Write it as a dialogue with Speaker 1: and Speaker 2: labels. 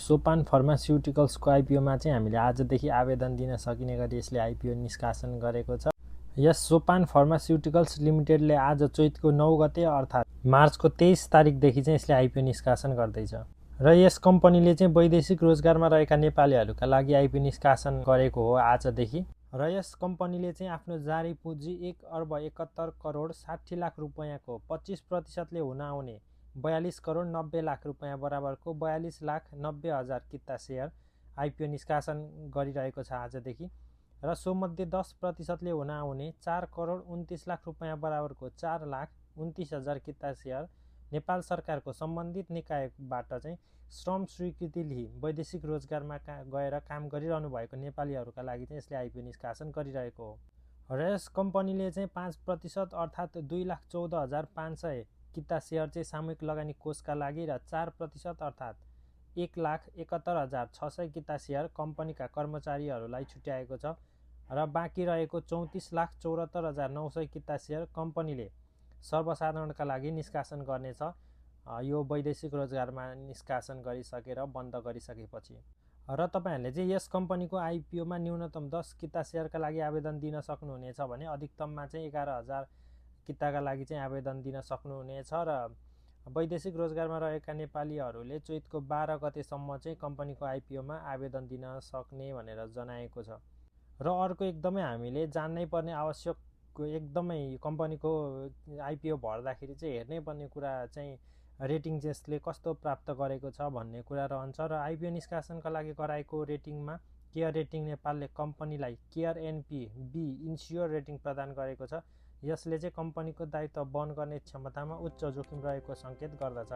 Speaker 1: सोपान फार्मास्युटिकल्सको आइपिओमा चाहिँ हामीले आजदेखि आवेदन दिन सकिने गरी यसले आइपिओ निष्कासन गरेको छ। यस सोपान फार्मास्युटिकल्स लिमिटेडले आज चैतको 9 गते अर्थात् मार्चको 23 तारिकदेखि चाहिँ यसले आइपिओ निष्कासन गर्दैछ र यस कम्पनीले चाहिँ वैदेशिक रोजगारमा रहेका नेपालीहरूका लागि आइपिओ निष्कासन गरेको हो आजदेखि। र यस कम्पनीले चाहिँ आफ्नो जारी पुँजी 1,71,60,00,000 रुपैयाँको 25%ले हुन आउने 42,90,00,000 रुपैयाँ बराबरको 42,90,000 किता सेयर आइपिओ निष्कासन गरिरहेको छ आजदेखि। र सोमध्ये 10%ले हुन आउने 4,29,00,000 रुपैयाँ बराबरको 4,29,000 किता सेयर नेपाल सरकारको सम्बन्धित निकायबाट चाहिँ श्रम स्वीकृति लिई वैदेशिक रोजगारमा गएर काम गरिरहनु भएको नेपालीहरूका लागि चाहिँ यसले आइपिओ निष्कासन गरिरहेको हो। र यस कम्पनीले चाहिँ 5% अर्थात् 2,14,500 किता सेयर चाहिँ सामूहिक लगानी कोषका लागि र 4% अर्थात् 1,71,600 किता सेयर कम्पनीका कर्मचारीहरूलाई छुट्याएको छ र बाँकी रहेको 34,74,900 किता सेयर कम्पनीले सर्वसाधारणका लागि निष्कासन गर्नेछ यो वैदेशिक रोजगारमा निष्कासन गरिसकेर बन्द गरिसकेपछि। र तपाईहरुले चाहिँ यस कम्पनीको आइपिओमा न्यूनतम 10 किता सेयरका लागि आवेदन दिन सक्नुहुनेछ भने अधिकतममा चाहिँ 11,000 किताका लागि चाहिँ आवेदन दिन सक्नुहुनेछ र वैदेशिक रोजगारमा रहेका नेपालीहरूले चैतको 12 गतेसम्म चाहिँ कम्पनीको आइपिओमा आवेदन दिन सक्ने भनेर जनाएको छ। र अर्को एकदमै हामीले जान्नै पर्ने आवश्यक एकदमै कम्पनीको आइपिओ भर्दाखेरि चाहिँ हेर्नै पर्ने कुरा चाहिँ रेटिङ यसले कस्तो प्राप्त गरेको छ भन्ने कुरा रहन्छ। र आइपिओ निष्कासनका लागि गराएको रेटिङमा केयर रेटिङ नेपालले कम्पनीलाई care NP B insure rating प्रदान गरेको छ। यसले चाहिँ कम्पनीको दायित्व वहन गर्ने क्षमतामा उच्च जोखिम रहेको सङ्केत गर्दछ।